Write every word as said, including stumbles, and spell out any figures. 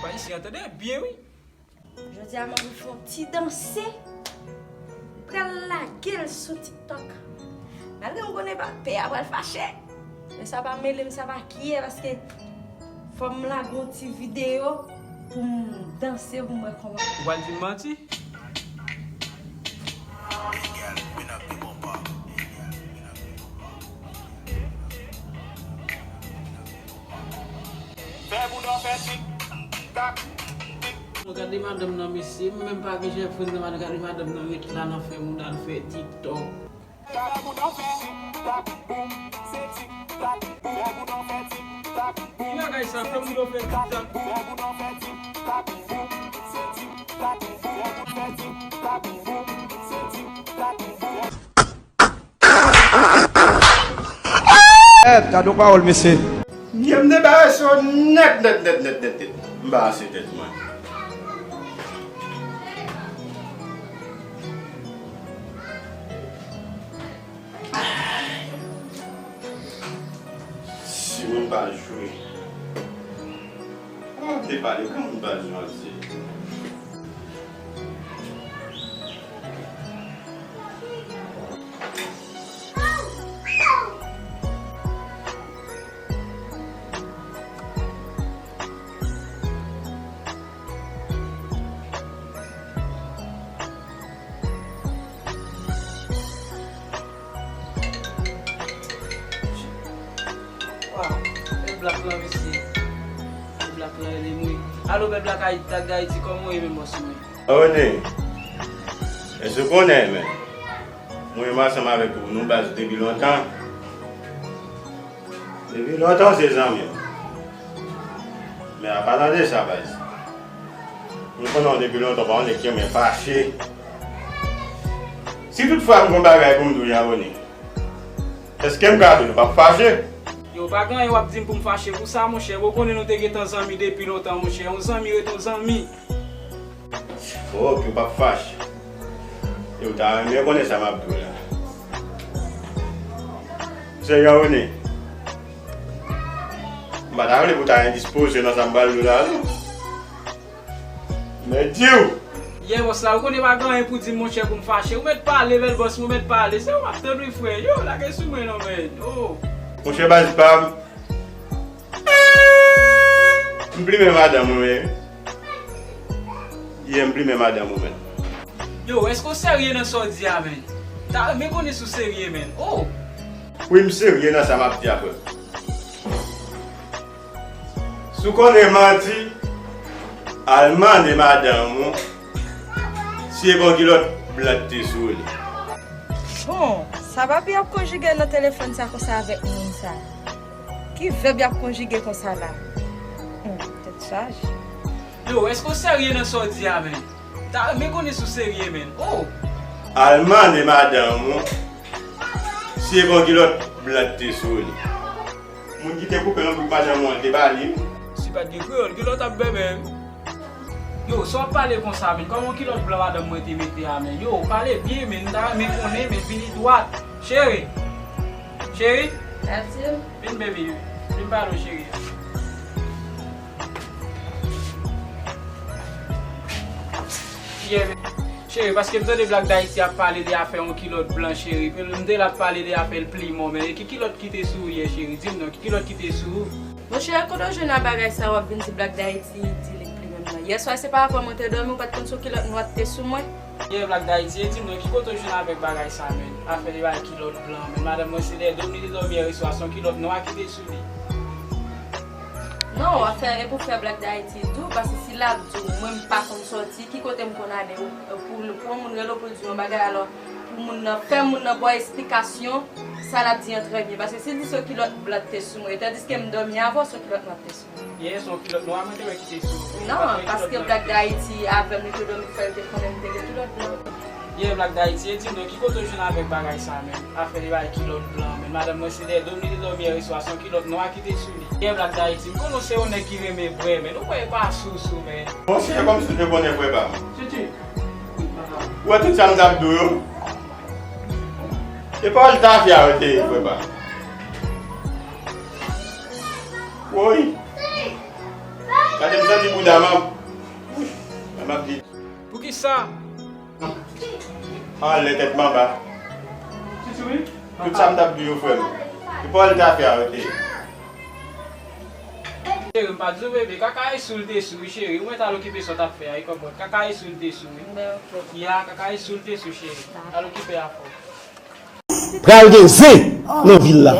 Ayisyen an tande byen wi. Jodi a m anvi fè yon ti danse. M pral lage l sou TikTok. Malgre m konnen pa pè a pral fache. Men sa pa mele m, sa pa kiyè, paske fò m lage yon ti videyo pou m danse, pou m wè kòman. Ou pral di m manti? Fè bouda w fè tik tak, tik. Mwen gade madanm nan, mesye, mwen menm pa gen jan fè nan madanm, gade madanm nan ret la nan fè bouda l fè TikTok. Fè bouda w fè tik tak, boum, se tik tak, boum. Fè bouda w fè tik tak, boum. Ki bagay sa, fè bouda w fè tik tak? Fè bouda w fè tik tak, boum, se tik tak, boum. Fè bouda w fè tik tak, boum, se tik tak, boum. Èt, gade yon pawòl, mesye. Byen, m debarase yo nèt, nèt, nèt, nèt, nèt, nèt. M barase tèt mwen. Si moun pa jwe. Mwen te pale, kòman m pa jwe, Matye? Waw, bèl blak lan, mesye. Bèl blak lan rele m wi. Alo, bèl blak Ayiti, Dag Dayiti, kòman w ye menm, bòs mwen? Rene, èske w konnen, men, mwen menm ansanm avèk ou, nou baz depi lontan. Depi lontan, w se zanmi m. Men apa tande sa, baz. Mwen konnen w depi lontan, w pa yon nèg ki renmen fache. Si toutfwa m gen yon bagay pou m di w, Rene, èske m ka di w nou p ap fache? Yo, pa gen anyen w ap di m pou m fache pou sa, monchè. Ou konnen nou te gentan zanmi depi lontan, monchè. Yon zanmi ret yon zanmi. Bon, oke, ou p ap fache. E ou ta renmen konnen sa m ap di w la. Serye, Rene. M pa ta vle pou w ta endispoze nan sa m pral di w la, non. Men di w! Yè, bòs la, ou konnen pa gen anyen pou di m, monchè, pou m fache. Ou mèt pale, bèl bòs mwen, ou mèt pale. Se ou m ap tann wi, frè. Yo, lage sou mwen non, men. Oh. Monchè, baz pa m. M plimen madanm ou, men. Yè, m plimen madanm ou, men. Yo, èske w serye nan sa w di a, men? Ta renmen konnen si w serye, men. Oh! Wi, m serye nan sa m ap di a, frè. Si w konnen manti, al mande madanm ou si e pa yon kilòt blan ki te sou li. Bon, sa papi ap konjige nan telefòn sa konsa avèk moun sa? Ki vèb y ap konjige konsa la? Hmm, tèt chaje. Yo, èske w serye nan sa w di a, men? Ta renmen konnen si w serye, men. Oh! Al mande madanm ou si e pa yon kilòt blan ki te sou li. Moun ki te koupe nan bouk madanm ou an, li te ba li. Si pa t gen kreyòl, kilòt ap bèbè wi. Yo, sa w ap pale konsa, men? Kòman kilòt blan madanm mwen te mete a, men? Yo, pale byen, men. M ta renmen konnen, men, vini dwat. Cheri! Cheri! Vin, baby. Vin pale w, cheri. Yeah, men. Cheri, paske m tande Black Dayiti ap pale de afè yon kilòt blan, cheri. Epi m te la ap pale de afè l pliman, men e ki kilòt ki te sou ou yè, cheri? Di m non, ki kilòt ki te sou ou? Monchè, kote w jwenn a bagay sa w ap vin di Black Dayiti di li pliman nan? Yèswa, se pa avan mwen te dòmi, ou pa t konn se yon kilòt nwa ki te sou mwen? Yeah, Black Dayiti, e di m non, ki kote w jwenn avèk bagay sa, men? Afè de bay kilòt blan, men madanm mwen se dèyè do m li te dòmi yè swa, se yon kilòt nwa ki te sou li. Non, w ap fè, e pou fè Black Dayiti di w, paske si l ap di w, mwen m pa konn sòti, ki kote m konn ale, pou, pou yon moun rele w pou l di w yon bagay, alò, pou moun nan, fè moun nan ba w esplikasyon, sa l ap di an trè byen, paske si l di se yon kilòt blan ki te sou mwen, tandiske m dòmi avan, se yon kilòt nwa ki te sou mwen. Yeah, se yon kilòt nwa mwen te wè ki te sou ou. Non, paske Black Dayiti avè m, li te dòmi, fè l te konnen m te gen kilòt blan. Yeah, Black Dayiti, e di m non, ki kote w jwenn avèk bagay sa menm? Afè de bay kilòt blan, men madanm mwen se dèyè do m li te dòmi yè swa, se yon kilòt nwa ki te sou li. Yeah, Black Dayiti, m konnen w se yon nèg ki renmen bwè, men ou kwè e pa sousou, men. Monchè, kòmsi w te konnen frè pa m. Titi. Ou wè tout sa m t ap di w yo? E pawòl tafya yo te ye, frè pa m. Woy. Gade m santi bouda m ap, m ap di. Poukisa? Anlè tèt manba. Tout sa m t ap di yo, frè m. Se pa w l ta fè a, ok. Cheri, m pa t di w, bebe. Kaka e sou l te sou, wi, cheri. Ou mèt al okipe sa w t ap fè a, wi, kòkòt. Kaka e sou l te sou, wi. Ya, kaka e sou l te sou, cheri. Al okipe afè w. Pral gen zen nan vil la.